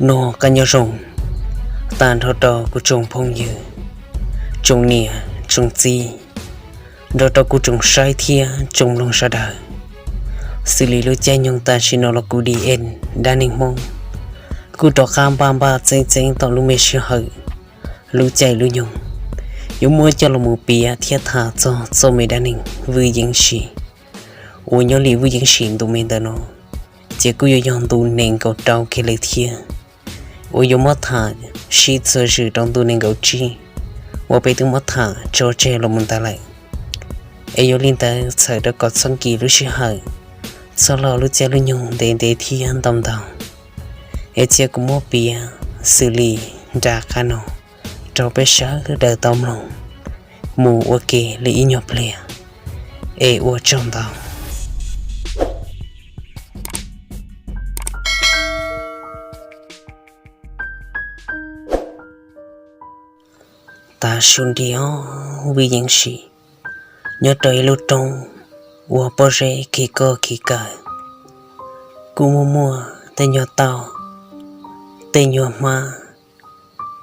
Noj qab nyob zoo tag nrho rau kuv tsoom phooj ywg, tsoom niam tsoom txiv, nrog rau kuv tsoom saib thiab tsoom mloog sawv daws. Xws li lub caij nyoog tam sim no los kuv D N dab neeg Hmoob kuj rov qab npaj npaj txeeb txeeb tom lub me sij hawm, lub caij lub nyoog, yuav muab coj los mus piav thiab tham txog txoj me dab neeg Vwj Yeeb Sim uas nyob li Vwj Yeeb Sim ntu me ntawm no, ces kuj yuav yog ntu nees nkaum rau kiag li thiab, uas yuav muab tham sib txuas zwm rau ntu nees nkaum tsib uas peb twb muab tham tso tseg los mus ntawd lawm. Es yog li ntawd txhawm rau kom txhob nkim lub sij hawm, txhob lo lub caij lub nyoog ntev ntev thiab ntau ntau, es cia kuv muab piav xws li nram qab no rau peb sawv daws tau mloog mus ua ke li ib nyuag pliag, es ua tsaug ntau. Tav su nti os, Vwj Yeeb Sim nyob rau ib lub roob uas pob zeb khi koj khi kaw, kuj muaj muaj tej nyuag tauj, tej nyuag hmab,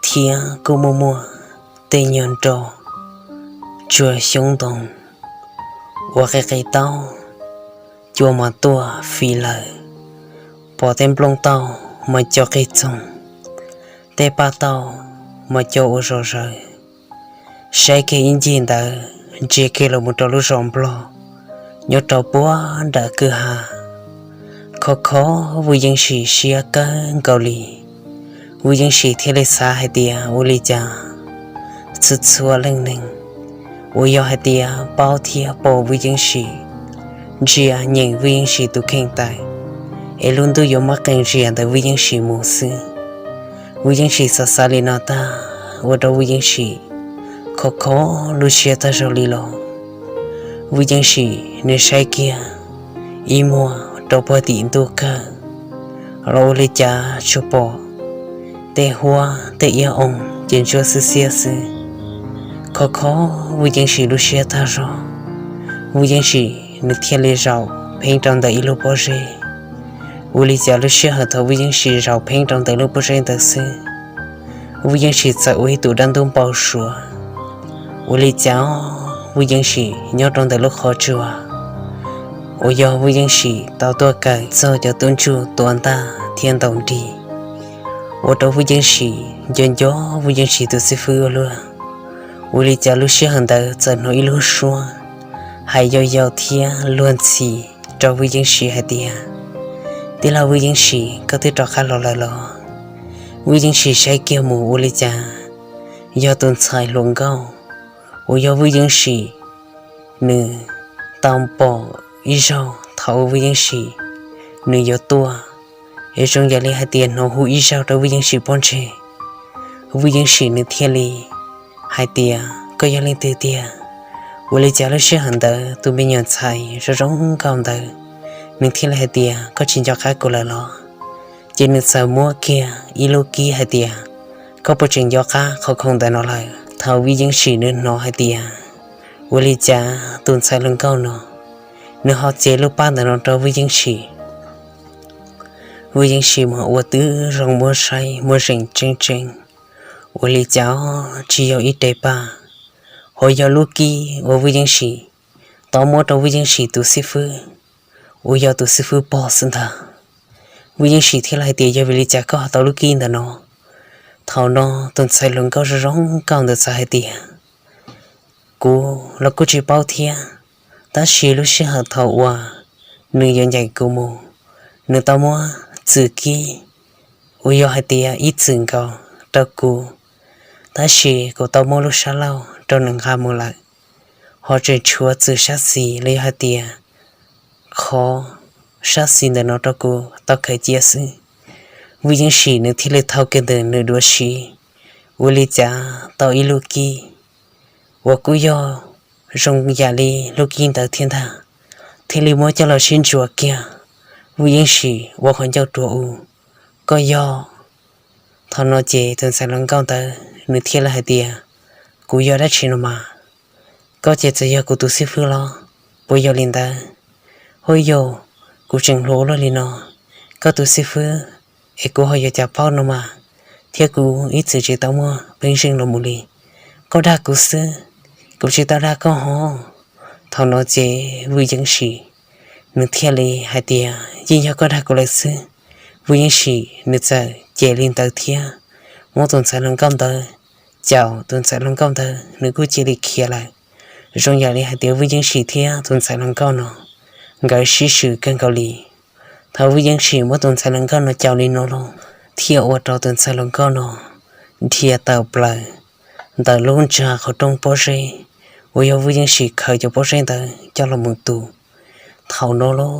thiab kuj muaj muaj tej nyuag nroj, tsuag xyoob ntoo uas qe qe taub, cua mas tuaj fis lawm, pom tej nplooj tauj mas co qig txoog, tej paj tauj mas co ua zog zawv. Saib kiag ib ncig ntawd ntsia kiag los mus rau lub zos Nplog nyob rau puag nram kwj ha. Khov kho Vwj Yeeb Sim siab kawg nkaus li, Vwj Yeeb Sim thiaj li xav hais tias ua li cas txhua txhua leej neeg uas yog hais tias paub thiab pom Vwj Yeeb Sim, ntsia nyeem Vwj Yeeb Sim tus kheej tawm, es lub ntuj yuav muab qee zias ntawm Vwj Yeeb Sim mus xwb. Vwj Yeeb Sim xav xav li no tag ua rau Vwj Yeeb Sim khov kho lub siab tag zog li los. Vwj Yeeb Sim nws saib kiag ib muag rau puag tim ntuj kawg los ua li cas tsuas pom tej huab tej iab oo ces ntsuab xwb xiab xwb. Khov kho Vwj Yeeb Sim lub siab tag zog, Vwj Yeeb Sim nws thiaj li zaum pheeb rau ntawm ib lub pob zeb. Ua li cas lub sij hawm thaum Vwj Yeeb Sim zaum pheeb rau ntawm lub pob zeb ntawd xwb, Vwj Yeeb Sim txawm ua ib tug dab ntub npau suav. Ua li cas Vwj Yeeb Sim nyob rau ntawm lub qhov tsua uas yog Vwj Yeeb Sim tau tuaj kawm txog cov tub ntsuj tua ntaj thiab ntaus nrig, ua rau Vwj Yeeb Sim nco nco Vwj Yeeb Sim tus xib fwb ua luaj. Ua li cas lub sij hawm ntawd txawm hnov ib lub suab hais yau yau thiab luag ntxhi rau Vwj Yeeb Sim hais tias, Tij laug Vwj Yeeb Sim, koj twb rov qab los lawm los? Vwj Yeeb Sim saib kiag mus ua li cas yog tus ntxhais hluas nkauj uas yog Vwj Yeeb Sim nws tau pom ib zaug thaum Vwj Yeeb Sim nws yuav tuaj, es zoo yam li hais tias hnov hu ib zaug rau Vwj Yeeb Sim pob ntseg. Vwj Yeeb Sim nws thiaj li hais tias, Koj yog leej twg tiag? Ua li cas lub sij hawm ntawd tus me nyuam ntxhais zoo zoo nkauj ntawd nws thiaj li hais tias, Koj tsis nco qab kuv lawm los? Ces nws txawm muab kiag ib lub kib hais tias, Koj puas tseem nco qab qhov khoom ntawm no lawm? Thaum Vwj Yeeb Sim nws hnov hais tias ua li cas tus ntxhais hluas nkauj no nws ho cev lub paj ntawm no rau Vwj Yeeb Sim, Vwj Yeeb Sim mas ua tib zoo muab saib muab zeem tseeb tseeb, ua li cas tsis yog ib re paj, ho yog lub kib uas Vwj Yeeb Sim tau muab rau Vwj Yeeb Sim tus xib fwb uas yog tus xib fwb pog xwb ntag. Vwj Yeeb Sim thiaj li hais tias, Yog vim li cas koj ho tau lub kib ntawm no? Thaum no tus ntxhais hluas nkauj zoo zoo nkauj ntawd txawm hais tias, Kuv los kuj tsis paub thiab, tab sis lub sij hawm thaum uas nws yuav ncaim kuv mus, nws tau muab txwm kib uas yog hais tias ib txwm nkaus rau kuv, tab sis kuv tau muab lub sab laug rau nws nqa mus lawm, ho tseem tshuav txwm sab xis los yog hais tias qhov sab xis ntawm no rau kuv tau khaws cia xwb. Vwj Yeeb Sim nws thiaj li thau kiag ntawm nws duav siv, ua li cas tau ib lub kib uas kuj yog zoo yam li lub kib ntawd thiab ntag, thiaj li muab coj los sib ntsuas kiag. Vwj Yeeb Sim ua qhov ncauj rua u, Koj yog? Thaum no ces tus ntxhais hluas nkauj ntawd nws thiaj li hais tias, Kuv yog dab tsi no mas? Koj ces txawm yog kuv tus xib fwb los? Puas yog li ntawd? Huaj yog, kuv tseem hluas ua luaj li no, koj tus xib fwb es kuv ho yuav cas paub no mas, thiab kuv ib txwm tsis tau muaj peev xwm los mus li. Koj dag kuv xwb, kuv tsis tau dag koj hov. Thaum no ces Vwj Yeeb Sim nws thiaj li hais tias, Yeej yog koj dag kuv lawm xwb. Vwj Yeeb Sim nws txawm cem li ntawd thiab muab tus ntxhais hluas nkauj ntawd caum, tus ntxhais hluas nkauj ntawd nws kuj cia li khiav lawm. Zoo yam li hais tias Vwj Yeeb Sim thiab tus ntxhais hluas nkauj no nkawd sib swm kawg nkaus li. Thaum Vwj Yeeb Sim muab tus ntxhais hluas nkauj no caum li no los, thiaj ua rau tus ntxhais hluas nkauj no dhia tawm plaws ntawm lub ntsa qhov rooj pob zeb uas yog Vwj Yeeb Sim khaws cov pob zeb ntawd coj los mus tu. Thaum no los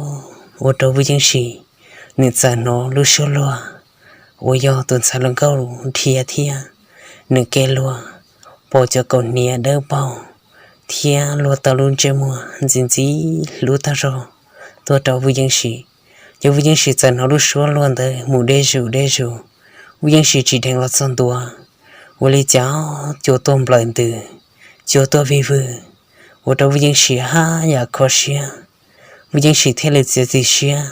ua rau Vwj Yeeb Sim nws txawm hnov lub suab luag uas yog tus ntxhais hluas nkauj dhia thiab nws kev luag, pom cov kaus hniav dawb paug thiab luag tau lub ntsej muag ntxim ntxim hlub tag zog tuaj rau Vwj Yeeb Sim. Ces Vwj Yeeb Sim txawm hnov lub suab luag ntawd mus deb zus deb zus. Vwj Yeeb Sim tsim dheev los txog ntua, ua li cas cua tuaj nplawm ntws, cua tuaj vij vwg, ua rau Vwj Yeeb Sim haj yam kho siab. Vwj Yeeb Sim thiaj li txiav txim siab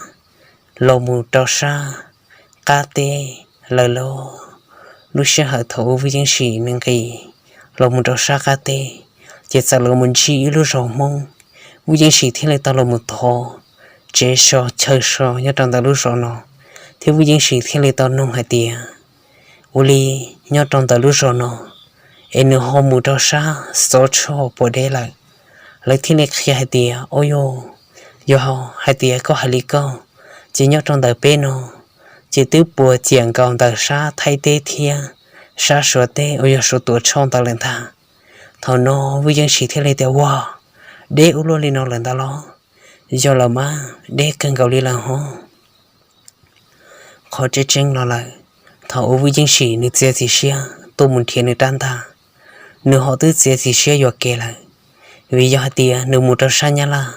los mus rau sab qab teb lawm lauj. Lub sij hawm thaum uas Vwj Yeeb Sim nws nqis los mus rau sab qab teb, ces txawm los mus ntsib ib lub zos Hmoob. Vwj Yeeb Sim thiaj li tau los mus thov tsev so chaw so nyob rau ntawm lub zos no, thiab Vwj Yeeb Sim thiaj li tau noog hais tias, ua li nyob rau ntawm lub zos no es nws ho mus rau sab xov tshoj puas deb lawm? Lawv thiaj li qhia hais tias, o yog, yog hais tias koj hais li koj, ces nyob rau ntawm peb no ces twb puas ciam nkaus ntawm sab Thaib teb thiab sab Suav teb uas yog Suav tuam tshoj ntawd lawm ntag. Thaum no Vwj Yeeb Sim thiaj li tias, ua, deb ua luaj li no lawm ntag los? Yog lawm mas, deb kawg nkaus li lawm hov. Qhov tseeb tseeb los lawm, thaum uas Vwj Yeeb Sim nws txiav txim siab tuaj mus nrhiav nws rab ntaj, nws ho twb txiav txim siab yuam kev lawm. Vim yog hais tias nws mus rau sab Nyab Laj,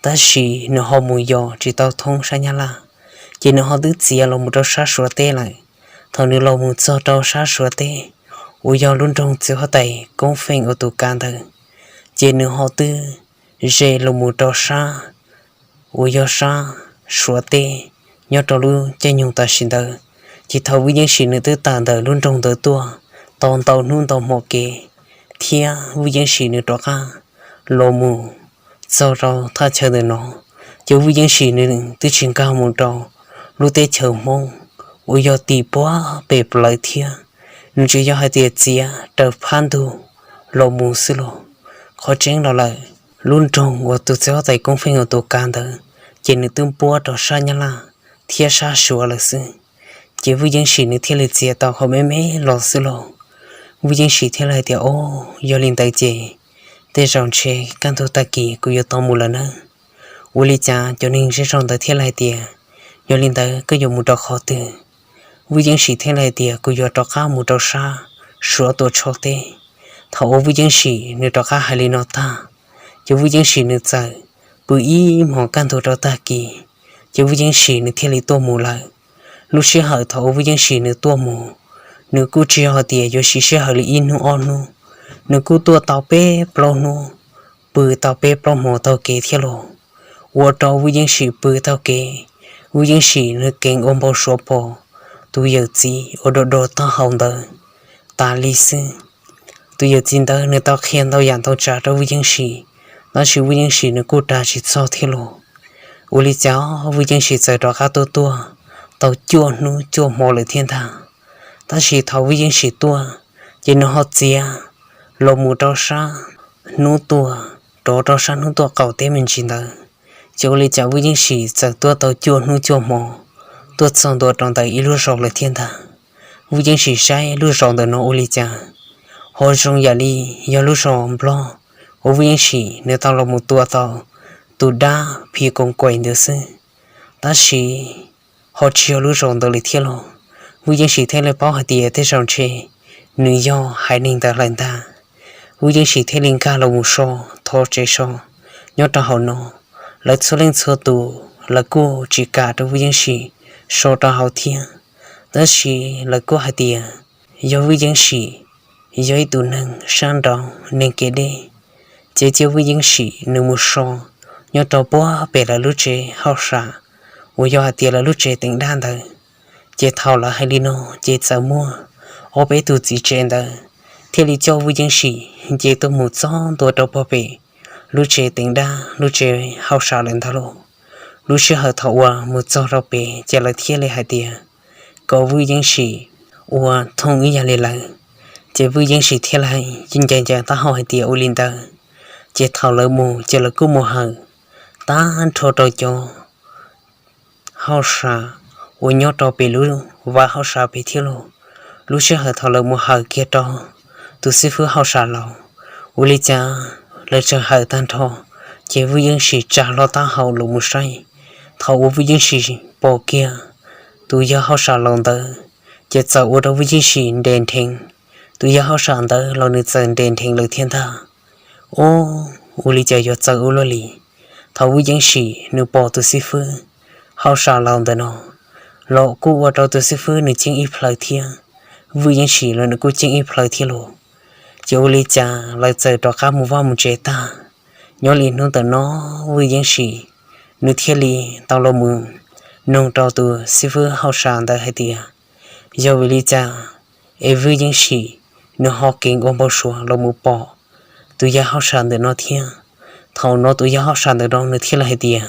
tab sis nws ho mus yos tsis tau thoob sab Nyab Laj, ces nws ho twb txiav los mus rau sab Suav teb lawm. Thaum nws los mus txog rau sab Suav teb uas yog lub nroog Txiv Huab Tais Koob Feej uas tus kav ntawd, ces nws ho twb ze los mus rau sab uas yog sab Suav teb nyob rau lub caij nyoog tam sim ntawd. Ces thaum Vwj Yeeb Sim nws twb tawm ntawm lub nroog ntawd tuaj tau ntau hnub ntau hmo kev, thiab Vwj Yeeb Sim nws rov qab los mus txog rau thaj chaw ntawm no, ces Vwj Yeeb Sim nws twb tsis nkag mus rau lub teb chaws Hmoob uas yog tim puag pem plawv thiab, nws tsuas yog hais tias txiav raws phab ntug los mus xwb los. Qhov tseeb los lawm, lub nroog uas tus Txiv Huab Tais Koob Feej uas tus kav ntawd, ces nws twb npuab rau sab Nyab Laj thiab sab Suav lawm xwb. Ces Vwj Yeeb Sim nws thiaj li txiav tau qhov me me los xwb los. Vwj Yeeb Sim thiaj li hais tias, o, yog li ntawd ces tej zaum ntshe kaj ntug tag kis kuv yuav tau mus lawm nawb. Ua li cas cov neeg zej zog ntawd thiaj li hais tias, yog li ntawd koj yuav mus rau qhov twg? Vwj Yeeb Sim thiaj li hais tias, kuv yuav rov qab mus rau sab Suav tuam tshoj teb. Thaum uas Vwj Yeeb Sim nws rov qab hais li no tag, ces Vwj Yeeb Sim nws txawm pw ib hmos kaj ntug rau tag kis, ces Vwj Yeeb Sim nws thiaj li tuaj mus lawm. Lub sij hawm thaum uas Vwj Yeeb Sim nws tuaj mus, nws kuj tsis yog hais tias yuav siv sij hawm li ib hnub ob hnub, nws kuj tuaj tau peb plaub hnub, pw tau peb plaub hmo taug kev thiab los. Ua rau Vwj Yeeb Sim pw taug kev, Vwj Yeeb Sim nws keev ua npau suav pom tus yawm txiv uas do do taub hau ntawd tas li xwb. Tus yawm txiv ntawd nws tau qhia ntau yam ntau tsav rau Vwj Yeeb Sim, tab sis Vwj Yeeb Sim nws kuj ras tsis txog thiab los. Ua li cas Vwj Yeeb Sim txawm rov qab tuaj tuaj tau cuaj hnub cuaj hmo lawm thiab ntag. Tab sis thaum Vwj Yeeb Sim tuaj, ces nws ho txiav los mus rau sab hnub tuaj, rov rau sab hnub tuaj qaum teb me ntsis ntawd. Ces ua li cas Vwj Yeeb Sim txawm tuaj tau cuaj hnub cuaj hmo, tuaj txog ntua rau ntawm ib lub zos lawm thiab ntag. Vwj Yeeb Sim saib lub zos ntawm no ua li cas ho zoo yam li yog lub zos Nplog uas Vwj Yeeb Sim nws tau los mus tua tau tus dab phi koos kaim ntawd xwb, tab sis ho tsis yog lub zos ntawd li thiab los. Vwj Yeeb Sim thiaj li paub hais tias tej zaum ntshe nws yog haiv neeg ntawd lawm ntag. Vwj Yeeb Sim thiaj li nkag los mus so, thov tsev so nyob rau hauv no. Lawv txhua leej txhua tus lawv kuj tsis kam rau Vwj Yeeb Sim so rau hauv thiab, tab sis lawv kuj hais tias yog Vwj Yeeb Sim yog ib tus neeg sab nraud neeg kev deb, ces cia Vwj Yeeb Sim nws mus so nyob rau puag pem lawv lub tsev hauj sam, uas yog hais tias lawv lub tsev teev dab ntawd. Ces thaum lawv hais li no ces txawm muaj ob peb tug txiv tsev ntawd thiaj li coj Vwj Yeej Sim nce tuaj mus txog ntua rau pog pem lub tsev teev dab, lub tsev hauj sam lawm ntag lauj. Lub sij hawm thaum uas mus txog rau pem ces lawv thiaj li hais tias kom Vwj Yeej Sim ua thooj ib yam li lawv. Ces Vwj Yeej Sim thiaj li ncaws ncaws taub hau hais tias ua li ntawd. Ces thaum lawv mus ces lawv kuj mus hawm tag nrho rau cov hauj sam uas nyob rau pem lub vaj hauj sam pem thiab lauj. Lub sij hawm thaum lawv mus hawm kiag rau tus xib fwb hauj sam laus, ua li cas lawv tseem hawm tag nrho, ces Vwj Yeej Sim tsa hlo taub hau los mus saib. Thaum uas Vwj Yeej Sim pom kiag tus yawg hauj sam laus ntawd, ces txawm ua rau Vwj Yeej Sim nres nrheev. Tus yawg hauj sam ntawd los nws txawm nres nrheev lawm thiab ntag. Ub, ua li cas yuav txawv ua luaj li. Thaum Vwj Yeej Sim nws pom tus xib fwb hauj sam laus ntawm no los kuj ua rau tus xib fwb nws ceeb ib plhaw thiab, Vwj Yeej Sim los nws kuj ceeb ib plhaw thiab lauj. Ces ua li cas lawv txawm rov qab mus vaj mus tsev tag. Nyob li hnub ntawm no Vwj Yeej Sim nws thiaj li tau los mus nug rau tus xib fwb hauj sam ntawd hais tias yog vim li cas es Vwj Yeej Sim nws ho keev ua npau suav los mus pom tus yawg hauj sam ntawm no thiab. Thaum no tus yawg hauj sam ntawm no nws thiaj li hais tias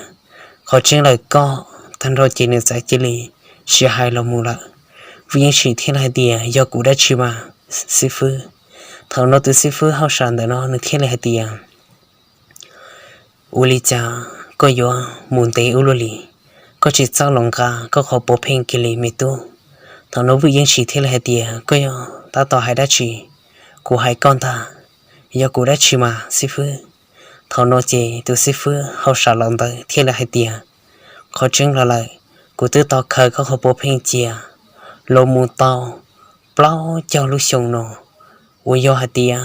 qhov tseeb lawm koj tag nrho ces nws txawm cia li tsis hais los mus lawm. Vwj Yeej Sim thiaj li hais tias yog kuv dab tsi mas xib fwb. Thaum no tus xib fwb hauj sam ntawm no nws thiaj li hais tias ua li cas koj yuav mus ntev ua luaj li, koj tsis txawj los nqa koj qhov puav pheej kiag li me tub. Thaum no Vwj Yeej Sim thiaj li hais tias koj yuav tab tom hais dab tsi, kuv hais koj ntag. Yog kuv dab tsi mas xib fwb. Thaum no ces tus xib fwb hauj sam laus ntawd thiaj li hais tias qhov tseeb los lawm, kuv twb tau khaws koj qhov puav pheej cia los mus tau plaub caug lub xyoo no, uas yog hais tias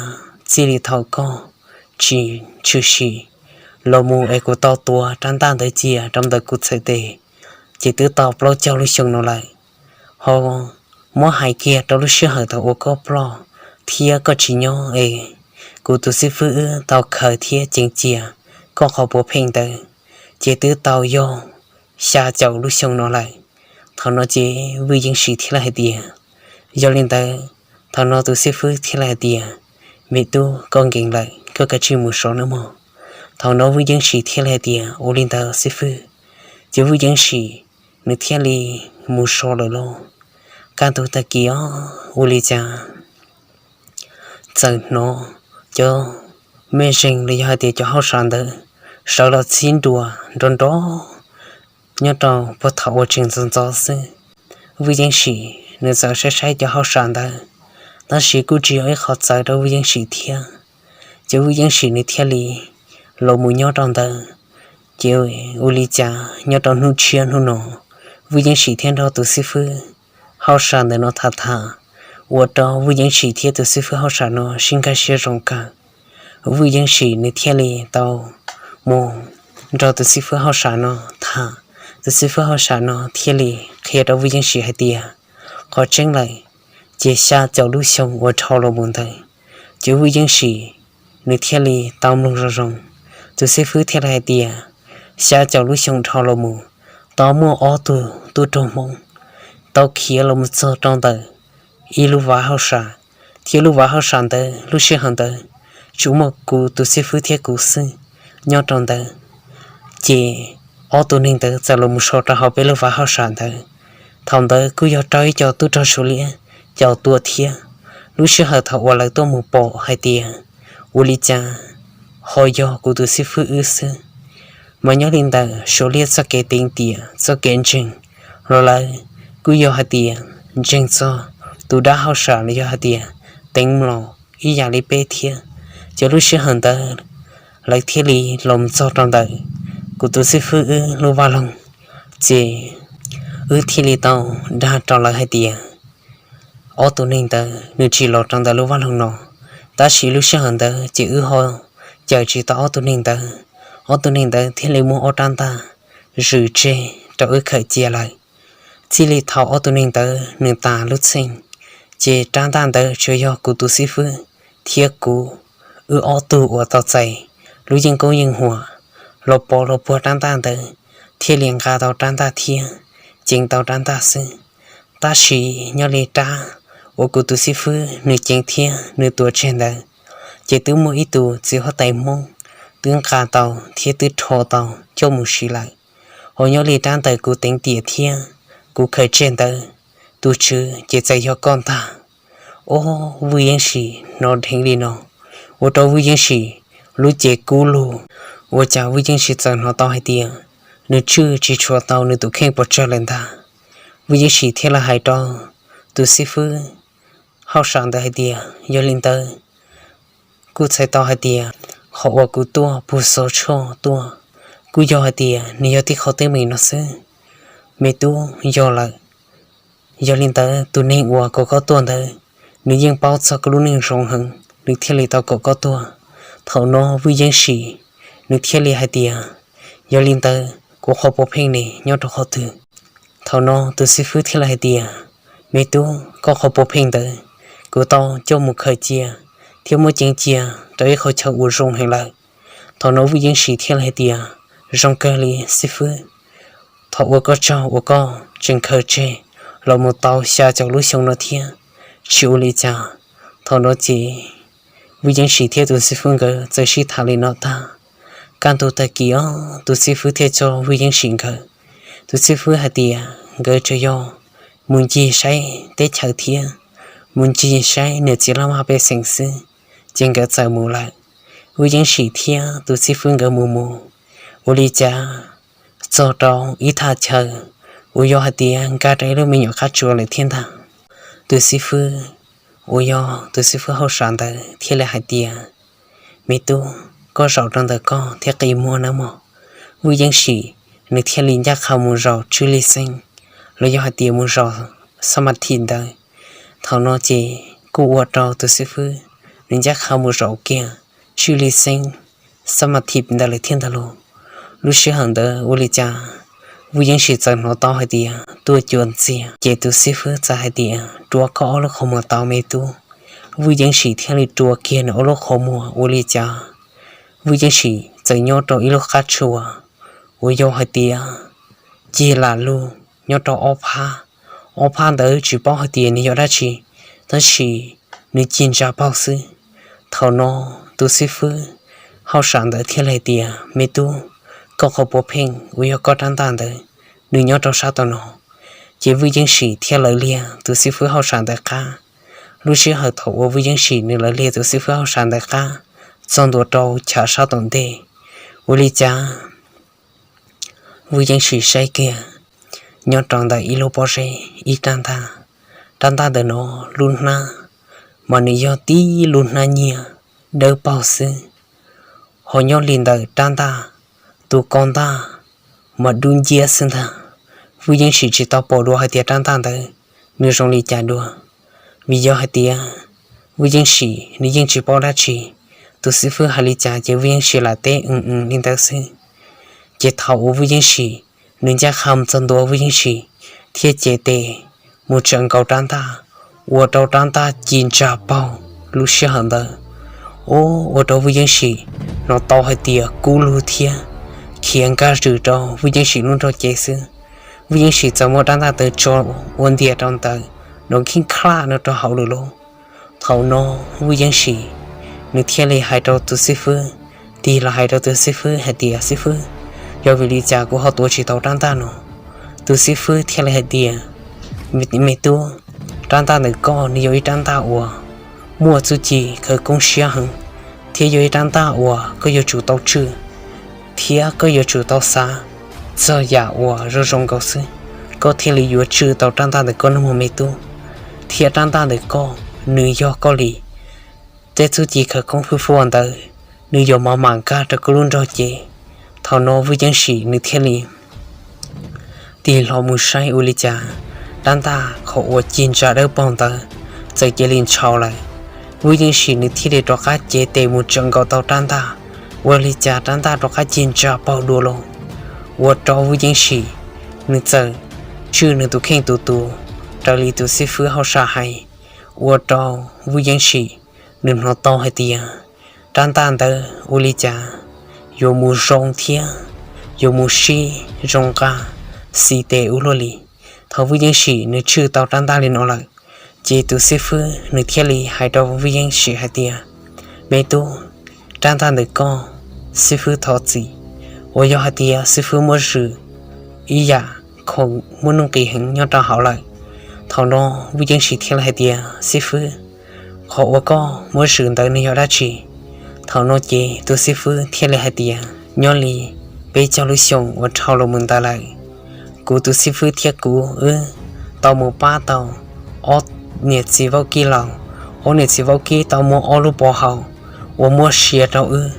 txij li thaum koj tsis tshwm sim los mus es kuv tau tua rab ntaj ntawd cia rau ntawm kuv txhais tes, ces twb tau plaub caug lub xyoo no lawm. Ho muab hais kiag rau lub sij hawm thaum uas koj ploj thiab koj tsis nyob es kuv tus xib fwb wb tau khaws thiab ceev cia koj qhov puav pheej ntawd, ces twb tau yog xya caum lub xyoo no lawm. Thaum no ces Vwj Yeej Sim thiaj li hais tias yog li ntawd. Thaum no tus xib fwb thiaj li hais tias me tub, koj nkees lawm, koj kav tsij mus so nawb mog. Thaum no Vwj Yeej Sim thiaj li hais tias ua li ntawd xib fwb. Ces Vwj Yeej Sim nws thiaj li mus so lawm lauj. Kaj ntug tag kis os, ua li cas txawm hnov cov mej zeeg los yog hais tias cov hauj sam ntawd sawv los txhib nruas nrov nrov nyob rau puag thaum uas tseem ntxov ntxov xwb. Vwj Yeej Sim nws txawm saib saib cov hauj sam ntawd, tab sis kuj tsis yog ib qho txawv rau Vwj Yeej Sim thiab. Ces Vwj Yeej Sim nws thiaj li los mus nyob rau ntawd. Ces ua li cas nyob rau hnub tshiab hnub no, Vwj Yeej Sim thiaj nrog tus xib fwb hauj sam ntawm no tham tham, ua rau Vwj Yeej Sim thiab tus xib fwb hauj sam no sib nkag siab zoo kawg. Vwj Yeej Sim nws thiaj li tau mus nrog tus xib fwb hauj sam no tham. Tus xib fwb hauj sam no thiaj li qhia rau Vwj Yeej Sim hais tias qhov tseeb lawm, ces xya caum lub xyoo uas dhau los mus ntawd, ces Vwj Yeej Sim nws thiaj li tau mloog zoo zoo. Tus xib fwb thiaj li hais tias xya caum lub xyoo dhau los mus, tau muaj ob tug tub rog Hmoob tau khiav los mus txog rau ntawm ib lub vaj hauj sam, thiab lub vaj hauj sam ntawd lub sij hawm ntawd tsuas muaj kuv tus xib fwb thiab kuv xwb nyob rau ntawd. Ces ob tug neeg ntawd txawm los mus so rau hauv peb lub vaj hauj sam ntawd. Thaum ntawd kuj yog raug ib co tub rog Suav liab caum tua thiab. Lub sij hawm thaum uas lawv tuaj mus pom hais tias ua li cas ho yog kuv tus xib fwb wb xwb, mas nyob li ntawm Suav liab txoj kev teev tiam txoj kev ntseeg los lawv kuj yog hais tias ntseeg txog tus dab hauj sam los yog hais tias teev mlom ib yam li peb thiab. Ces lub sij hawm ntawd lawv thiaj li los txog rau ntawm kuv tus xib fwb wb lub vaj loog, ces wb thiaj li tau dag rau lawv hais tias ob tug neeg ntawd nws tsis los rau ntawm lub vaj loog no. Tab sis lub sij hawm ntawd ces wb ho cawm tsis tau ob tug neeg ntawd. Ob tug neeg ntawd thiaj li muab ob rab ntaj zwm tseg rau wb khaws cia lawm. Txij li thaum ob tug neeg ntawd nws tas lub txheej, ces rab ntaj ntawd tsuas yog kuv tus xib fwb thiab kuv, wb ob tug uas tau txais lub yeej koob yeej huam los pov los puag rab ntaj ntawd, thiaj li nqa tau rab ntaj thiab ceev tau rab ntaj xwb. Tab sis nyob li rab uas kuv tus xib fwb nws ceev thiab nws tuav tseg ntawd, ces twb muaj ib tug txiv huab tais Hmoob twb nqa tau thiab twb rho tau coj mus siv lawm. Ho nyob li rab ntawm kuv teev tiam thiab kuv khaws tseg ntawd, tus tswv ces txawm yog koj ntag. Ob, Vwj Yeeb Sim hnov dheev li no, ua rau Vwj Yeeb Sim lub cev kub lug. Ua cas Vwj Yeeb Sim txawm hnov tau hais tias nws tswj tsis tshua tau nws tus kheej pes tsawg lawm ntag. Vwj Yeeb Sim thiaj li hais rau tus xib fwb hauj sam ntawd hais tias, yog li ntawd, kuj txhais tau hais tias qhov uas kuv tuaj puag xov tshuaj tuaj, kuj yog hais tias nws yog tib qho teeb meem no xwb. Me tub, yog lawm. Yog li ntawd tus neeg uas kom koj tuaj ntawd, nws yeej paub txog koj lub neej zoo heev, nws thiaj li tau kom koj tuaj. Thaum no Vwj Yeeb Sim nws thiaj li hais tias, yog li ntawd kuv qhov puav pheej ne nyob rau qhov twg? Thaum no tus xib fwb thiaj li hais tias, me tub, koj qhov puav pheej ntawd kuv tau coj mus khaws cia thiab muab ceev cia rau ib qhov chaw uas zoo heev lawm. Thaum no Vwj Yeeb Sim thiaj li hais tias, zoo kawg li xib fwb, thaum ua koj tsaug uas koj tseem khaws tseg los mus tau xya caum lub xyoo no thiab, tsis ua li cas. Thaum no ces Vwj Yeeb Sim thiab tus xib fwb nkawd txawm sib tham li no tag. Kaj ntug tag kis os, tus xib fwb thiaj coj Vwj Yeeb Sim nkawd. Tus xib fwb hais tias nkawd tsuas yog mus ncig saib teb chaws thiab mus ncig saib niam txiv laj mej pej xeem xwb, ces nkawd txawm mus lawm. Vwj Yeeb Sim thiab tus xib fwb nkawd mus mus, ua li cas txog rau ib thaj chaw uas yog hais tias nkag rau ib lub me nyuam qab tsuas lawm thiab ntag. Tus xib fwb uas yog tus xib fwb hauj sam ntawd thiaj li hais tias, me tub, koj zaum rau ntawm koj thiab qi muag nawb mog. Vwj Yeeb Sim nws thiaj li ncaj qha mus zaum tswj li xeeb, los yog hais tias mus zaum xab ma thim ntawd. Thaum no ces kuj ua rau tus xib fwb nws ncaj qha mus zaum kiag tswj li xeeb xab ma thim ntawd lawm thiab ntag lauj. Lub sij hawm ntawd ua li cas Vwj Yeeb Sim txawm hnov tau hais tias tuaj cuam ntxiag, ces tus xib fwb txawm hais tias, rua koj ob lub qhov muag tau me tub. Vwj Yeeb Sim thiaj li rua kiag nws ob lub qhov muag, ua li cas Vwj Yeeb Sim txawm nyob rau ib lub qab tsuas uas yog hais tias cig lam lug nyob rau ob phab. Ob phab ntawd tsis paub hais tias nws yog dab tsi, tab sis nws cig ntsa paug xwb. Thaum no tus xib fwb hauj sam ntawd thiaj li hais tias, me tub, koj qhov puav pheej uas yog koj rab ntaj ntawd, nws nyob rau sab tom no. Ces Vwj Yeeb Sim thiaj lawv liag tus xib fwb hauj sam ntawd qab. Lub sij hawm thaum uas Vwj Yeeb Sim nws lawv liag tus xib fwb hauj sam ntawd qab txog ntua rau chav sab tom ntej, ua li cas Vwj Yeeb Sim saib kiag nyob rau ntawm ib lub pob zeb ib rab ntaj. Rab ntaj ntawm no lub hnab mas nws yog tib lub hnab nyiaj dawb paug xwb, ho nyob li ntawm rab ntaj tus kaus ntaj mas dub nciab xwb ntag. Vwj Yeeb Sim tsis tau pom dua hais tias rab ntaj ntawd nws zoo li cas dua, vim yog hais tias Vwj Yeeb Sim nws yeej tsis paub dab tsi. Tus xib fwb hais li cas ces Vwj Yeeb Sim lam teb ws ws li ntawd xwb. Ces thaum uas Vwj Yeeb Sim nws ncaj qha mus txog ntua, Vwj Yeeb Sim thiaj cev tes mus tsawv nkaus rab ntaj, ua rau rab ntaj ci ntsa paug. Lub sij hawm ntawd, ua rau Vwj Yeeb Sim hnov tau hais tias kub lug thiab khiav nkag zws rau Vwj Yeeb Sim lub nrog cev xwb. Vwj Yeeb Sim txawm muab rab ntaj ntawd tso ua ntiag rau ntawm nov kheej khlaj no rau hauv lawm lauj. Thaum no Vwj Yeeb Sim nws thiaj li hais rau tus xib fwb, tig los hais rau tus xib fwb hais tias, xib fwb, yog vim li cas kuv ho tuav tsis tau rab ntaj no? Tus xib fwb thiaj li hais tias, me tub, rab ntaj ntawm koj nws yog ib rab ntaj uas muaj txuj ci khawv koob siab heev, thiab yog ib rab ntaj uas koj yuav tsum tau tswj, thiab koj yuav tsum tau xav txog yam uas zoo zoo nkaus xwb, koj thiaj li yuav tswj tau rab ntaj ntawm koj nawb mog me tub. Thiab rab ntaj ntawm koj nws yog koj li, tej txuj ci khawv koob hwj huam ntawd nws yuav mam mam nkag rau koj lub nrog cev. Thaum no Vwj Yeeb Sim nws thiaj li tig hlo mus saib ua li cas rab ntaj qhov uas cig ntsa dawb paug ntawd txawm cia li ntshau lawm. Vwj Yeeb Sim nws thiaj li rov qab cev tes mus tsawv nkaus tau rab ntaj, ua li cas rab ntaj rov qab cig ntsa paug dua lawm. Ua rau Vwj Yeeb Sim nws txawm tswj nws tus kheej tus tus raws li tus xib fwb hauj sam hais, ua rau Vwj Yeeb Sim nws hnov tau hais tias rab ntaj ntawd ua li cas yuav mus zoo thiab yuav mus sib zoo nqa xis tes ua luaj li. Thaum Vwj Yeej Sim nws tswj tau rab ntaj li no lawm, ces tus xib fwb nws thiaj li hais rau Vwj Yeej Sim hais tias, Me tub, rab ntaj ntawm koj, xib fwb thov txim, uas yog hais tias xib fwb muab zwm ib yam khoom muaj nuj nqis heev nyob rau hauv lawm. Thaum no Vwj Yeej Sim thiaj li hais tias, Xib fwb, qhov uas koj muab zwm ntawd nws yog dab tsi? Thaum no ces tus xib fwb thiaj li hais tias, Nyob li peb caug lub xyoos uas dhau los mus ntawd lawm, kuv tus xib fwb thiab kuv wb tau mus pab tau ob niam txiv vaub kib laus. Ob niam txiv vaub kib tau muab ob lub pov haus uas muab sia rau wb.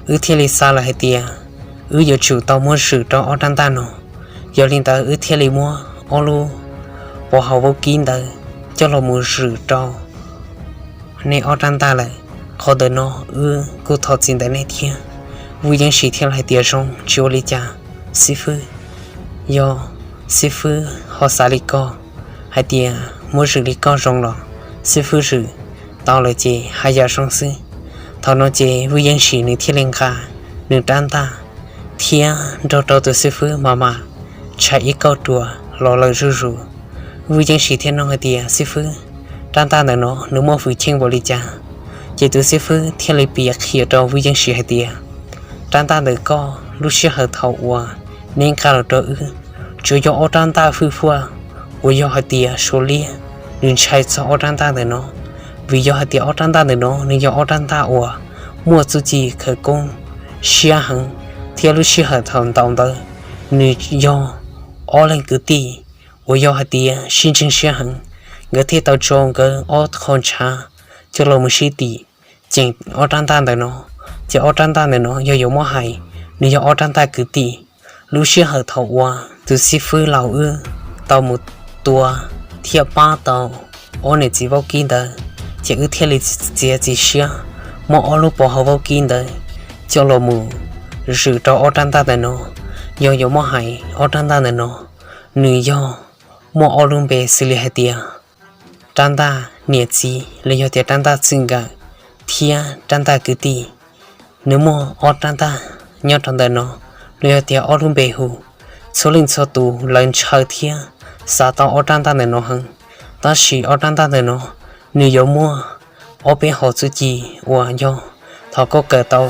Wb thiaj li xav lawm hais tias wb yuav tsum tau muab zwm rau ob rab ntaj no. Yog li ntawd wb thiaj li muab ob lub pov haus vaub kib ntawd coj los mus zwm rau nej ob rab ntaj lawm. Qhov ntawm no wb kuj thov txim ntawm nej thiab. Vwj Yeej Sim thiaj li hais tias, Zoo, tsis ua li cas, xib fwb. Yog xib fwb ho xav li koj hais tias muab zwm li koj zoo los xib fwb zwm tau lawm ces haj yam zoo xwb. Thaum no ces Vwj Yeej Sim nws thiaj li nqa nws rab ntaj thiab nrog rau tus xib fwb mas mas tshais ib kauj ruas los lawm zuj zus. Vwj Yeej Sim thiaj nug hais tias, Xib fwb, rab ntaj ntawm no nws muaj hwj chim npaum li cas? Ces tus xib fwb thiaj li piav qhia rau Vwj Yeej Sim hais tias, Rab ntaj ntawm koj lub sij hawm thaum uas neb nqa los rau wb, tsuas yog ob rab ntaj hwj huaj uas yog hais tias Suav liab nws ntshai txog ob rab ntaj ntawm no, vim yog hais tias ob rab ntaj ntawm no nws yog ob rab ntaj uas muaj txuj ci khawv koob siab heev, thiab lub sij hawm thaum ntaus ntawd nws yog ob leeg kwv tij uas yog hais tias sib ntseeg siab heev, nkawd thiaj tau tso nkawd ob qho ntshav coj los mus sib tim ceem ob rab ntaj ntawm no. Ces ob rab ntaj ntawm no yog yuav muab hais, nws yog ob rab ntaj kwv tij. Lub sij hawm thaum uas tus xib fwb laus wb tau mus tua thiab pab tau ob niam txiv vaub kib ntawd, ces wb thiaj li txiav txim siab muab ob lub pov haus vaub kib ntawd coj los mus zwm rau ob rab ntaj ntawm no. Yog yuav muab hais ob rab ntaj ntawm no, nws yog muaj ob lub npe xws li hais tias rab ntaj niam txiv los yog tias rab ntaj txwj nkawm thiab rab ntaj kwv tij. Nws muaj ob rab ntaj nyob rau ntawm no los yog tias ob lub npe hu. Txhua leej txhua tus lawv ntshaw thiab xav tau ob rab ntaj ntawm no heev, tab sis ob rab ntaj ntawm no nws yuav muaj ob peb hom txuj ci uas yog thaum koj kawm tau,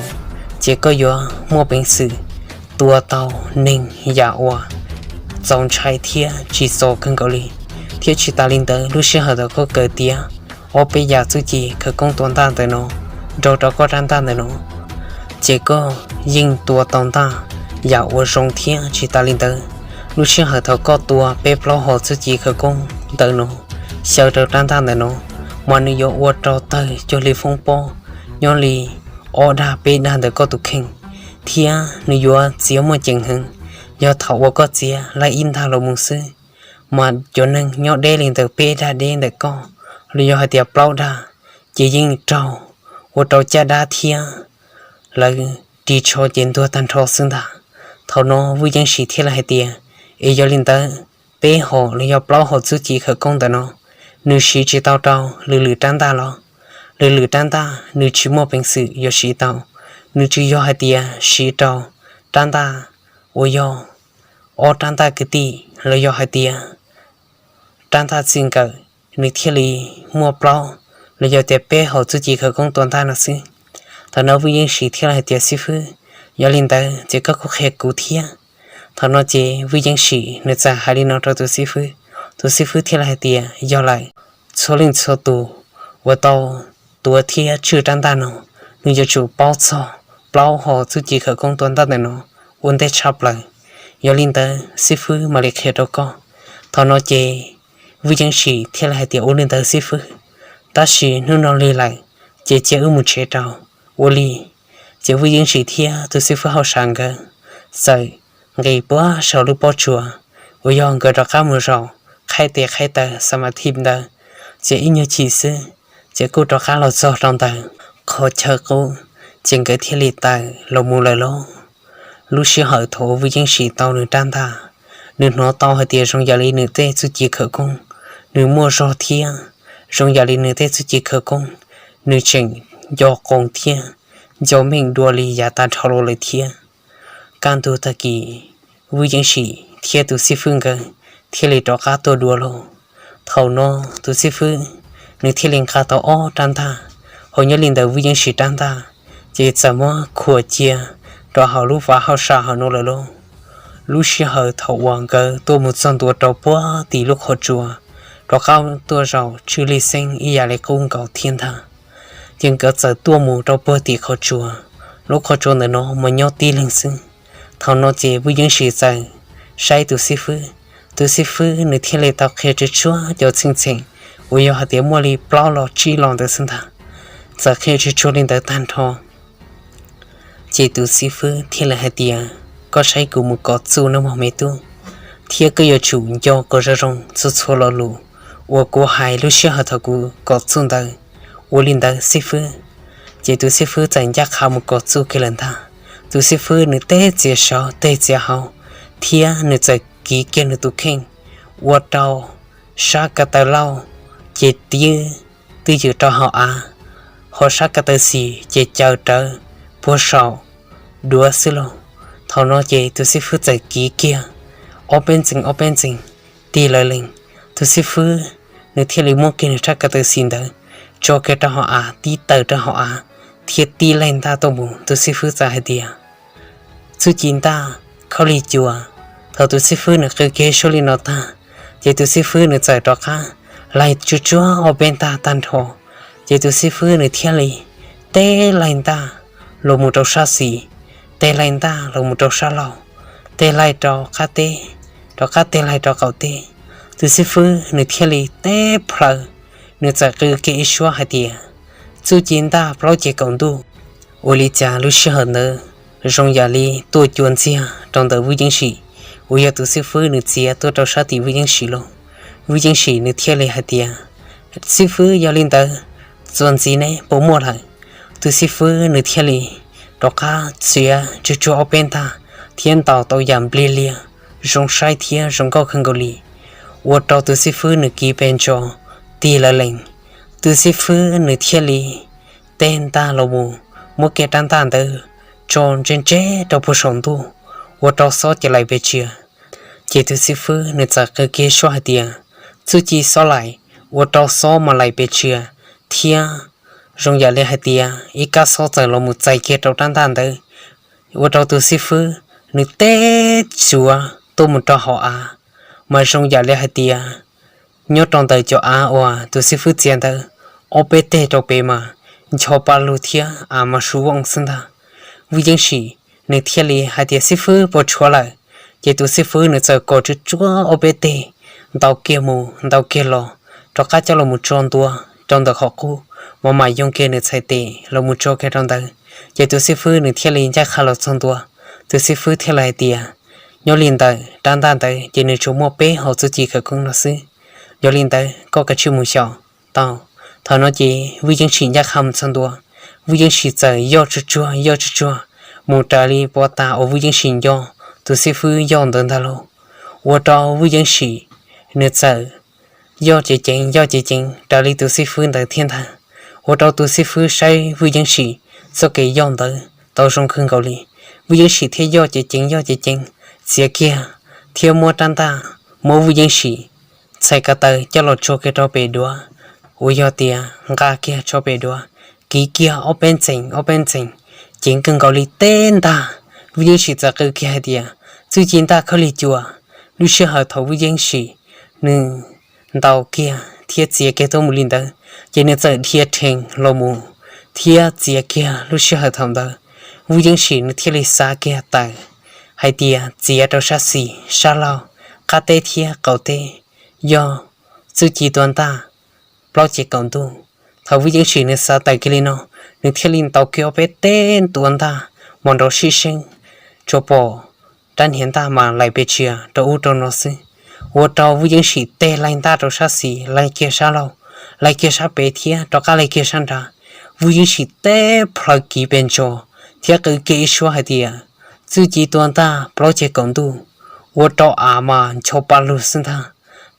ces koj yuav muaj peev xwm tua tau neeg yam uas txaus ntshai thiab tsis txaus kawg nkaus li. Thiab tsis tas li ntawd, lub sij hawm thaum koj kawm tiav ob peb yam txuj ci khawv koob tua ntaj ntawm no nrog rau koj rab ntaj ntawm no, ces koj yeej tua tau ntaj yam uas zoo. Thiab tsis tas li ntawd, lub sij hawm thaum koj tua peb plaub hom txuj ci khawv koob ntawm no xyaw rau rab ntaj ntawm no, mas nws yuav ua rau tawg cuag li foob pob nyob li ob dag peb dag ntawm koj tus kheej, thiab nws yuav txiav muaj ceem heev. Yog thaum uas koj txiav laij ib ntaj los mus xwb, mas cov neeg nyob deb li ntawm peb dag deb ntawm koj los yog hais tias plaub dag, ces yeej raug ua rau caj dab thiab lawv ris tsho ces ntuag tag nrho xwb ntag. Thaum no Vwj Yeej Sim thiaj li hais tias, Es yog li ntawd, peb hom los yog plaub hom txuj ci khawv koob ntawm no, nws siv tsis tau rau lwm lwm rab ntaj los? Lwm lwm rab ntaj nws tsis muaj peev xwm yuav siv tau, nws tsuas yog hais tias siv rau rab ntaj uas yog ob rab ntaj kwv tij los yog hais tias rab ntaj txij nkawm, nws thiaj li muaj plaub los yog tias peb hom txuj ci khawv koob tua ntaj no xwb. Thaum no Vwj Yeej Sim thiaj li hais tias, Xib fwb, yog li ntawd ces koj kuj qhia kuv thiab. Thaum no ces Vwj Yeej Sim nws txawm hais li no rau tus xib fwb. Tus xib fwb thiaj li hais tias, Yog lawm, txhua leej txhua tus uas tau tuav thiab tswj rab ntaj no, nws yuav tsum paub txog plaub hom txuj ci khawv koob tua ntaj ntawm no ua ntej tshaj plaws. Yog li ntawd xib fwb mam li qhia rau koj. Thaum no ces Vwj Yeej Sim thiaj li hais tias, Ua li ntawd xib fwb, tab sis hnub no lig lawm, ces cia wb mus tsev rau. Ua li ces Vwj Yeej Sim thiab tus xib fwb hauj sam nkawd txawm nqis puag saum lub pob tsuas uas yog nkawd rov qab mus zaum qhaib tes qhaib taw xa ma thib ntawd, ces ib nyuag chim xwb ces kuj rov qab los txog rau ntawm qhov chaw qub, ces nkawd thiaj li tawm los mus lawm lauj. Lub sij hawm thaum Vwj Yeej Sim tau nws rab ntaj, nws hnov tau hais tias zoo yam li nws tej txuj ci khawv koob nws muaj zog thiab zoo yam li nws tej txuj ci khawv koob nws tseem nco qoo thiab nco meej dua li yav tas dhau los lawm thiab. Kaj ntug tag kis, Vwj Yeej Sim thiab tus xib fwb nkawd thiaj li rov qab tuaj dua lauj. Thaum no tus xib fwb nws thiaj li nqa tau ob rab ntaj, hos nyob li ntawm Vwj Yeeb Sim rab ntaj ces txawm muab khuam cia rau hauv lub vaj hauj sam hauv no lawm lauj. Lub sij hawm thaum uas nkawd tuaj mus txog ntua rau puag tim lub qhov tsua, rov qab tuaj zaum tsw li xeeb ib yam li qub nkaus thiab ntag. Ces nkawd txawm tuaj mus rau puag tim qhov tsua, lub qhov tsua ntawm no mas nyob tib leeg xwb. Thaum no ces Vwj Yeeb Sim txawm saib tus xib fwb, tus xib fwb nws thiaj li tau qhia tsuag tsuag cov txheej txheem uas yog hais tias muaj li plaub los tsib los ntawd xwb ntag. Txawm qhia tsuag tsuag li ntawd tag nrho, ces tus xib fwb thiaj li hais tias, koj saib kuv mus kom txuj nawb mog me tub, thiab koj yuav tsum nco kom zoo zoo txhua txhua lo lus uas kuv hais lub sij hawm thaum kuv kom txuj ntawd. Ua li ntawd xib fwb. Ces tus xib fwb txawm ncaj qha mus kom txuj kiag lawm ntag. Tus xib fwb nws teb txiav saud teb txiav hauv, thiab nws txawm kiv kiag nws tus kheej ua rau sab ko taw lauj ces twb twb ywm rau hauv av, hos sab ko taw xis ces caws rawv puag saum duav xwb lauj. Thaum no ces tus xib fwb txawm kiv kiag ob peb ntxees ob peb ntxees tig lawv lees. Tus xib fwb nws thiaj li muab kiag nws rab ko taw xis ntawd tso kiag rau hauv av, tib taws rau hauv av, thiab tib laig ntaj tuaj mus. Tus xib fwb txawm hais tias, txuj ci ntaj khaub lig cua. Thaum tus xib fwb nws qw kiag suab li no tag, ces tus xib fwb nws txawm rov qab laig tsuag tsuag ob peb ntaj tag nrho. Ces tus xib fwb nws thiaj li teb laig ntaj los mus rau sab xis, teb laig ntaj los mus rau sab laug, teb laig rau qab teb, rov qab teb laig rau qaum teb. Tus xib fwb nws thiaj li teb plhaws, nws txawm qw kiag ib suab hais tias, txuj ci ntaj plaub ceg kaum ntuj. Ua li cas lub sij hawm ntawd zoo yam li tuaj cua ntxiag rau ntawm Vwj Yeeb Sim, uas yog tus xib fwb nws txiav tuaj rau sab tim Vwj Yeeb Sim lauj. Vwj Yeeb Sim nws thiaj li hais tias, xib fwb, yog li ntawd txuas ntxiv neb puas muaj lawm? Tus xib fwb nws thiaj li rov qab txiav tsuag tsuag ob peb ntaj thiab ntaus tau yam npliag liag, zoo saib thiab zoo nkauj kawg nkaus li, ua rau tus xib fwb nws kiv pes ntso tig lawv lees. Tus xib fwb nws thiaj li teb ntaj los mus, muab kiag rab ntaj ntawd tso ntse ntse rau puag saum ntuj, ua rau xob ces laim pes tsawg. Ces tus xib fwb nws txawm qw kiag suab hais tias, txuj ci xob laim, ua rau xob mas laim pes tsawg, thiab zoo yam li hais tias ib kab xob txawm los mus txais kiag rau rab ntaj ntawd, ua rau tus xib fwb nws teb tsuav tuaj mus rau hauv av, mas zoo yam li hais tias nyob rau ntawm cov av uas tus xib fwb txiav ntawd, ob peb teg rau pem mas ncho pa lug thiab av mas su vooj xwb ntag. Vwj Yeeb Sim nws thiaj li hais tias, xib fwb, puas tshuav lawm? Ces tus xib fwb nws txawm kom tsuag tsuag ob peb teg, ntaus kiag mus ntaus kiag los, rov qab coj los mus tso ntua rau ntawm qhov qub, mas mam yoo kiag nws txhais tes los mus tso kiag rau ntawd. Ces tus xib fwb nws thiaj li ncaj qha los txog ntua. Tus xib fwb thiaj li hais tias, nyob li ntawm rab ntaj ntawd ces nws tsuas muaj peb hauv txuj ci khawv koob no xwb. Yog li ntawd koj kav tsij mus xyaum tau. Thaum no ces Vwj Yeeb Sim ncaj qha mus txog ntua, Vwj Yeeb Sim txawm yoj tsuag tsuag yoj tsuag tsuag mus raws li puas tas uas Vwj Yeeb Sim nco tus xib fwb yoj ntawd ntag lauj. Ua rau Vwj Yeeb Sim nws txawm yoj ceev ceev yoj ceev ceev raws li tus xib fwb ntawd thiab ntag. Ua rau tus xib fwb saib Vwj Yeeb Sim txoj kev yoj ntawd tau zoo kawg nkaus li. Vwj Yeeb Sim thiaj yoj ceev ceev yoj ceev ceev txiav kiag thiab muab rab ntaj, muab Vwj Yeeb Sim txhais ko taw coj los tso kiag rau pem duav, uas yog tias nqa kiag tso pem duav, kiv kiag ob peb ntxees ob peb ntxees, ceev kawg nkaus li teb ntaj. Vwj Yeeb Sim txawm qw kiag hais tias, txuj ci ntaj khaub lig cua. Lub sij hawm thaum Vwj Yeeb Sim nws ntaus kiag thiab txiav kiag tuaj mus li ntawd, ces nws txawm dhia rhees los mus thiab txiav kiag. Lub sij hawm thaum ntawd Vwj Yeeb Sim nws thiaj li xav kiag tawm hais tias txiav rau sab xis sab laug, qab teb thiab qaum teb, yog txuj ci tua ntaj plaub cev kaum ntuj. Thaum Vwj Yeeb Sim nws xav tawm kiag li no, nws thiaj li ntaus kiag ob peb teg tua ntaj, mas nrov sib seeb, tsuas pom rab hniav ntaj mas laim pes tsawg rau ub rau no xwb. Ua rau Vwj Yeeb Sim teg laig ntaj rau sab xis, laig kiag sab laug, laig kiag sab pem thiab rov qab laig kiag sab nrad. Vwj Yeeb Sim teb plhaws kiv pes ntso thiab qw kiag ib suab hais tias, txuj ci tua ntaj plaub cev kaum ntuj, ua rau av mas ncho pa lug xwb ntag.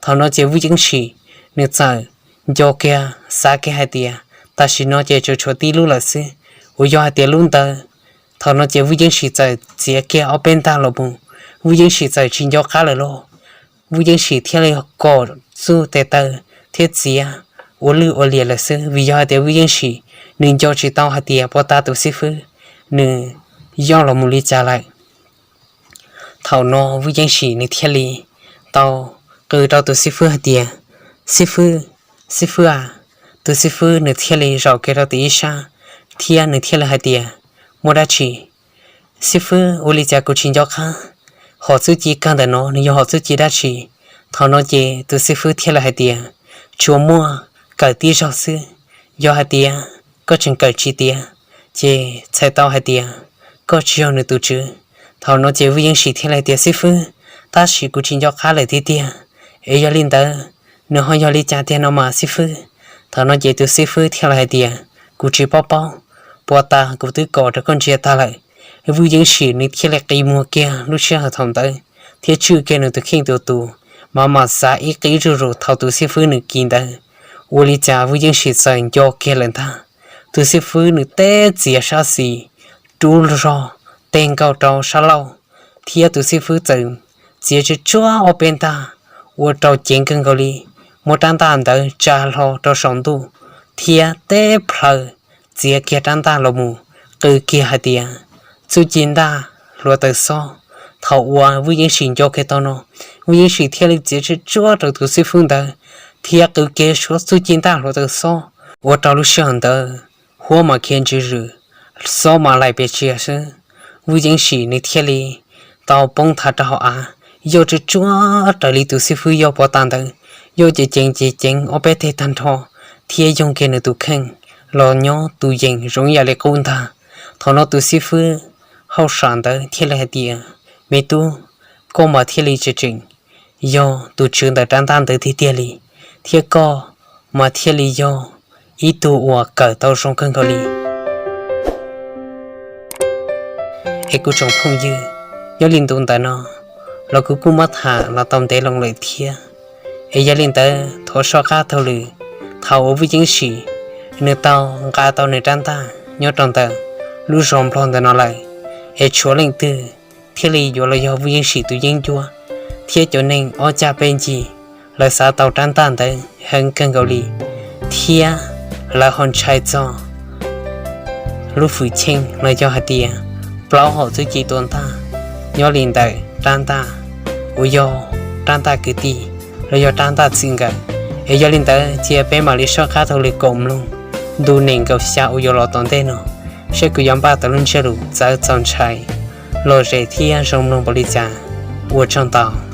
Thaum no ces Vwj Yeeb Sim nws txawm nco kiag xav kiag hais tias, tam sim no ces tsuas tshuav tib lub lawm xwb, uas yog hais tias lub ntawd. Thaum no ces Vwj Yeeb Sim txawm txiav kiag ob peb ntaj los mus, Vwj Yeeb Sim txawm tsis nco qab lawm lauj. Vwj Yeej Sim thiaj li kom txuj tes taw thiab txiav ua lwj ua liam lawm xwb, vim yog hais tias Vwj Yeej Sim nws nco tsis tau hais tias puag ta tus xib fwb nws yoj los mus li cas lawm. Thaum no Vwj Yeej Sim nws thiaj li tau qw rau tus xib fwb hais tias, Xib fwb, xib fwb a. Tus xib fwb nws thiaj li zaum kiag rau tim ib sab thiab nws thiaj li hais tias, Muaj dab tsi? Xib fwb, ua li cas kuv tsis nco qab hom txuj ci kawg ntawm no nws yog hom txuj ci dab tsi? Thaum no ces tus xib fwb thiaj li hais tias, Tsuas muaj kawm tib zaug xwb, yog hais tias koj tseem kawm tsis tiav ces txhais tau hais tias koj tsis yog nws tus tswv. Thaum no ces Vwj Yeej Sim thiaj li hais tias, Xib fwb, tab sis kuv tsis nco qab lawm tiag tiag, es yog li ntawd nws ho yog li cas tiag no mas xib fwb? Thaum no ces tus xib fwb thiaj li hais tias, Kuv tsis paub paub, puag ta kuv twb kom rau koj ntsia tag lawm. Vwj Yeej Sim nws thiaj li qi muag kiag lub sij hawm thaum ntawd thiab tswj kiag nws tus kheej tus tus, mas mam xav ib qib zuj zus thaum tus xib fwb nws kis ntawd, ua li cas Vwj Yeej Sim txawm nco kiag lawm ntag. Tus xib fwb nws teb txiav sab xis rub zog teg nkaus rau sab laug, thiab tus xib fwb txawm txiav tsuj tsuab ob peb ntaj ua rau ceev kawg nkaus li, muab rab ntaj ntawd tsa hlo rau saum ntuj thiab teb plaws txiav kiag rab ntaj los mus qw kiag hais tias, Txuj ci ntaj hluav taws xob. Thaum uas Vwj Yeej Sim nco kiag tau no, Vwj Yeej Sim thiaj li txiav tsuj tsuab rau tus xib fwb ntawd thiab qw kiag suab txuj ci ntaj hluav taws xob, ua rau lub sij hawm ntawd huab mas khiav ntsis zws, xob mas laim pes tsawg xwb. Vwj Yeej Sim nws thiaj li tau poob nthav rau hauv av, yoj tsuj tsuab raws li tus xib fwb yoj puag ta ntawd, yoj ceev ceev ceev ceev ob peb teg tag nrho thiab yoog kiag nws tus kheej los nyob tus yees zoo ib yam li qub ntag. Thaum no tus xib fwb hauj sam ntawd thiaj li hais tias, Me tub, koj mas thiaj li tseem tseem yog tus tswv ntawm rab ntaj ntawd tiag tiag li, thiab koj mas thiaj li yog ib tug uas kawm tau zoo kawg nkaus li. Es kuv tsoom phooj ywg, nyob li ntu ntawm no los kuv kuj muab tham los tau ntev loo lawm thiab. Es yog li ntawd thov soj qab taug lw, thaum uas Vwj Yeej Sim nws tau nqa tau nws rab ntaj nyob rau ntawm lub zos Nplog ntawm no lawm, es tshuav leej twg thiaj li yuav los yog Vwj Yeej Sim tus yeeb ncuab, thiab cov neeg ob cag peb ncig lawv xav tau rab ntaj ntawd heev kawg nkaus li, thiab lawv ho ntshai txog lub fwm cheej los yog hais tias plaub hom txuj ci tua ntaj nyob li ntawm rab ntaj uas yog rab ntaj kwv tij los yog rab ntaj txwm nkawm. Es yog li ntawd cia peb mam li soj qab taug lw koom mloog ntu nees nkaum xya uas yuav los tom ntej no, saib kuv yuav npaj tau lub ntsiab lus txawv txaus ntshai, lom zem thiab zoo mloog npaum li cas. Ua tsaug ntau.